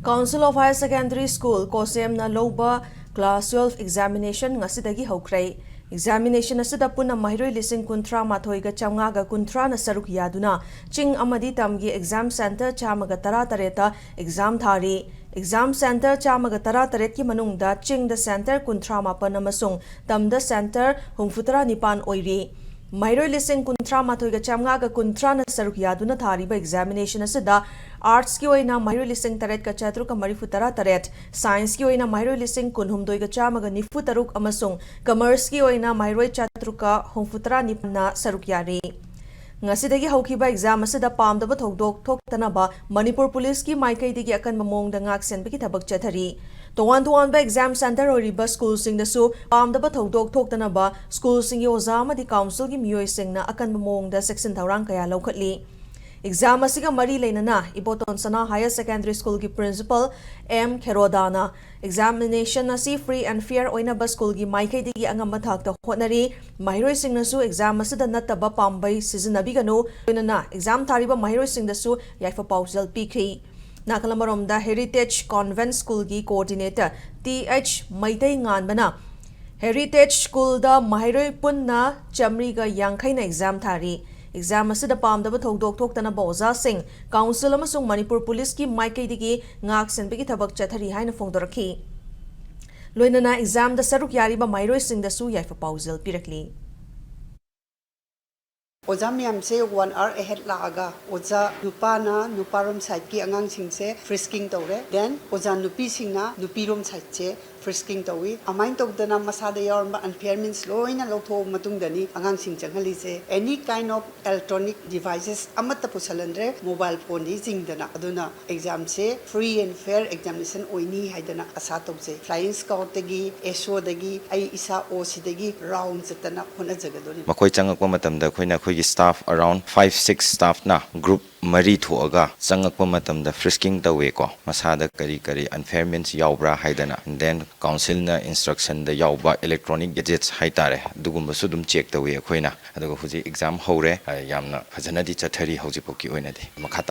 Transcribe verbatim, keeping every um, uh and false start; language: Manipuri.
Council of Higher Secondary School, COHSEM ꯅ ꯂꯧꯕ Class twelve examination ꯉꯁꯤꯗꯒꯤ ꯍꯧꯈ꯭ꯔꯦ꯫ Examination ꯑꯁꯤꯗ ꯄꯨꯟꯅ ꯃꯍꯩꯔꯣꯏ ꯂꯤꯁꯤꯡ ꯀꯨꯟꯊ꯭ꯔꯥ ꯃꯥꯊꯣꯏꯒ ꯆꯥꯝꯃꯉꯥꯒ ꯀꯨꯟꯊ꯭ꯔꯥꯅ ꯁꯔꯨꯛ ꯌꯥꯗꯨꯅ ꯆꯤꯡ ꯑꯃꯗꯤ ꯇꯝꯒꯤ exam centre ꯆꯥꯝꯃꯒ ꯇꯔꯥ ꯇꯔꯦꯠꯇ exam ꯊꯥꯔꯤ꯫ Exam centre ꯆꯥꯝꯃꯒ ꯇꯔꯥ ꯇꯔꯦꯠꯀꯤ ꯃꯅꯨꯡꯗ ꯆꯤꯡꯗ centre ꯀꯨꯟꯊ꯭ꯔꯥ ꯃꯥꯄꯟ ꯑꯃꯁꯨꯡ ꯇꯝꯗ centre ꯍꯨꯝꯐꯨꯇꯔꯥ ꯅꯤꯄꯥꯟ ꯑꯣꯏꯔꯤ꯫ ꯃꯍꯩꯔꯣꯏ ꯂꯤꯁꯤꯡ ꯀꯨꯟꯊ꯭ꯔꯥ ꯃꯥꯊꯣꯏꯒ ꯆꯥꯝꯃꯉꯥꯒ ꯀꯨꯟꯊ꯭ꯔꯥꯅ ꯁꯔꯨꯛ ꯌꯥꯗꯨꯅ ꯊꯥꯔꯤꯕ examination ꯑꯁꯤꯗ Arts ꯀꯤ ꯑꯣꯏꯅ ꯃꯍꯩꯔꯣꯏ ꯂꯤꯁꯤꯡ ꯇꯔꯦꯠꯀ ꯆꯥꯇ꯭ꯔꯨꯛꯀ ꯃꯔꯤꯐꯨꯇꯔꯥ ꯇꯔꯦꯠ, Science ꯀꯤ ꯑꯣꯏꯅ ꯃꯍꯩꯔꯣꯏ ꯂꯤꯁꯤꯡ ꯀꯨꯟꯍꯨꯝꯗꯣꯏꯒ ꯆꯥꯝꯃꯒ ꯅꯤꯐꯨ ꯇꯔꯨꯛ ꯑꯃꯁꯨꯡ Commerce ꯀꯤ ꯑꯣꯏꯅ ꯃꯍꯩꯔꯣꯏ ꯆꯥꯇ꯭ꯔꯨꯛꯀ ꯍꯨꯝꯐꯨꯇꯔꯥ ꯅꯤꯄꯥꯟꯅ ꯁꯔꯨꯛ ꯌꯥꯔꯤ꯫ ꯉꯁꯤꯗꯒꯤ ꯍꯧꯈꯤꯕ exam ꯑꯁꯤꯗ ꯄꯥꯝꯗꯕ ꯊꯧꯗꯣꯛ ꯊꯣꯛꯇꯅꯕ ꯃꯅꯤꯄꯨꯔ ꯄꯨꯂꯤꯁꯀꯤ ꯃꯥꯏꯀꯩꯗꯒꯤ ꯑꯀꯟꯕ ꯃꯑꯣꯡꯗ ꯉꯥꯛ ꯁꯦꯟꯕꯒꯤ ꯊꯕꯛ ꯆꯠꯊꯔꯤ꯫ ꯇꯣꯉꯥꯟ ꯇꯣꯉꯥꯟꯕ exam centre ꯑꯣꯏꯔꯤꯕ school ꯁꯤꯡꯗꯁꯨ ꯄꯥꯝꯗꯕ ꯊꯧꯗꯣꯛ ꯊꯣꯛꯇꯅꯕ school ꯁꯤꯡꯒꯤ ꯑꯣꯖꯥ ꯑꯃꯗꯤ council ꯒꯤ ꯃꯤꯑꯣꯏꯁꯤꯡꯅ ꯑꯀꯟꯕ ꯃꯑꯣꯡꯗ ꯆꯦꯛꯁꯤꯟ ꯊꯧꯔꯥꯡ ꯀꯌꯥ ꯂꯧꯈꯠꯂꯤ꯫ Exam ꯑꯁꯤꯒ ꯃꯔꯤ ꯂꯩꯅꯅ ꯏꯕꯣꯇꯣꯟ ꯁꯅꯥ Higher Secondary School ꯒꯤ principal ꯑꯦꯝ ꯈꯦꯔꯣꯗꯥꯅ examination ꯑꯁꯤ free and fair ꯑꯣꯏꯅꯕ school ꯒꯤ ꯃꯥꯏꯀꯩꯗꯒꯤ ꯑꯉꯝꯕ ꯊꯥꯛꯇ ꯍꯣꯠꯅꯔꯤ꯫ ꯃꯍꯩꯔꯣꯏꯁꯤꯡꯅꯁꯨ exam ꯑꯁꯤꯗ ꯅꯠꯇꯕ ꯄꯥꯝꯕꯩ ꯁꯤꯖꯤꯟꯅꯕꯤꯒꯅꯨ꯫ ꯂꯣꯏꯅꯅ exam ꯊꯥꯔꯤꯕ ꯃꯍꯩꯔꯣꯏꯁꯤꯡꯗꯁꯨ ꯌꯥꯏꯐ ꯄꯥꯎꯖꯦꯜ ꯄꯤꯈ꯭ꯔꯤ꯫ ꯅꯥꯀꯜ ꯑꯃꯔꯣꯝꯗ Heritage Convent School ꯒꯤ coordinator ꯇꯤ ꯑꯩꯆ ꯃꯩꯇꯩꯉꯥꯟꯕꯅ Heritage School ꯗ ꯃꯍꯩꯔꯣꯏ ꯄꯨꯟꯅ ꯆꯥꯃꯔꯤꯒ ꯌꯥꯡꯈꯩꯅ exam ꯊꯥꯔꯤ꯫ Exam ꯑꯁꯤꯗ ꯄꯥꯝꯗꯕ ꯊꯧꯗꯣꯛ ꯊꯣꯛꯇꯅꯕ ꯑꯣꯖꯥꯁꯤꯡ, council ꯑꯃꯁꯨꯡ ꯃꯅꯤꯄꯨꯔ ꯄꯨꯂꯤꯁꯀꯤ ꯃꯥꯏꯀꯩꯗꯒꯤ ꯉꯥꯛ ꯁꯦꯟꯕꯒꯤ ꯊꯕꯛ ꯆꯠꯊꯔꯤ ꯍꯥꯏꯅ ꯐꯣꯡꯗꯣꯔꯛꯈꯤ꯫ ꯂꯣꯏꯅꯅ exam ꯗ ꯁꯔꯨꯛ ꯌꯥꯔꯤꯕ ꯃꯍꯩꯔꯣꯏꯁꯤꯡꯗꯁꯨ ꯌꯥꯏꯐ ꯄꯥꯎꯖꯦꯜ ꯄꯤꯔꯛꯂꯤ꯫ ꯑꯣꯖꯥ ꯃꯌꯥꯝꯁꯦ one hour ahead ꯂꯥꯛꯑꯒ ꯑꯣꯖꯥ ꯅꯨꯄꯥꯅ ꯅꯨꯄꯥꯔꯣꯝ side ꯀꯤ ꯑꯉꯥꯡꯁꯤꯡꯁꯦ frisking ꯇꯧꯔꯦ, then ꯑꯣꯖꯥ ꯅꯨꯄꯤꯁꯤꯡꯅ ꯅꯨꯄꯤꯔꯣꯝ side ꯁꯦ frisking ꯇꯧꯏ꯫ ꯑꯗꯨꯃꯥꯏꯅ ꯇꯧꯗꯅ ꯃꯁꯥꯗ ꯌꯥꯎꯔꯝꯕ impairments ꯂꯣꯏꯅ ꯂꯧꯊꯣꯛꯑꯕ ꯃꯇꯨꯡꯗꯅꯤ ꯑꯉꯥꯡꯁꯤꯡ ꯆꯪꯍꯜꯂꯤꯁꯦ꯫ Any kind of electronic devices ꯑꯃꯠꯇ ꯄꯨꯁꯜꯍꯟꯗ꯭ꯔꯦ, mobile phone ꯗꯤ ꯆꯤꯡꯗꯅ꯫ ꯑꯗꯨꯅ exam say free and fair examination ꯑꯣꯏꯅꯤ ꯍꯥꯏꯗꯅ ꯑꯁꯥ ꯇꯧꯖꯩ꯫ Flying Scout ꯇꯒꯤ, ꯑꯦꯁꯣꯗꯒꯤ, ꯑꯩ ꯏꯁꯥ ꯑꯣ ꯁꯤꯗꯒꯤ round ꯆꯠꯇꯅ ꯍꯣꯠꯅꯖꯒꯗꯣꯔꯤꯕꯅꯤ꯫ ꯃꯈꯣꯏ ꯆꯪꯉꯛꯄ ꯃꯇꯝꯗ ꯑꯩꯈꯣꯏꯅ ꯑꯩꯈꯣꯏꯒꯤ staff around five six staff ꯅ group ꯃꯔꯤ ꯊꯣꯛꯑꯒ ꯆꯪꯉꯛꯄ ꯃꯇꯝꯗ frisking ꯇꯧꯋꯦꯀꯣ꯫ ꯃꯁꯥꯗ ꯀꯔꯤ ꯀꯔꯤ impairments ꯌꯥꯎꯕ꯭ꯔꯥ ꯍꯥꯏꯗꯅ, then council ꯅ instruction ꯗ ꯌꯥꯎꯕ electronic gadgets ꯍꯥꯏꯇꯥꯔꯦ, ꯑꯗꯨꯒꯨꯝꯕꯁꯨ ꯑꯗꯨꯝ check ꯇꯧꯋꯤ ꯑꯩꯈꯣꯏꯅ꯫ ꯑꯗꯨꯒ ꯍꯧꯖꯤꯛ exam ꯍꯧꯔꯦ꯫ ꯑ, ꯌꯥꯝꯅ ꯐꯖꯅꯗꯤ ꯆꯠꯊꯔꯤ ꯍꯧꯖꯤꯛꯐꯥꯎꯒꯤ ꯑꯣꯏꯅꯗꯤ꯫ ꯃꯈꯥ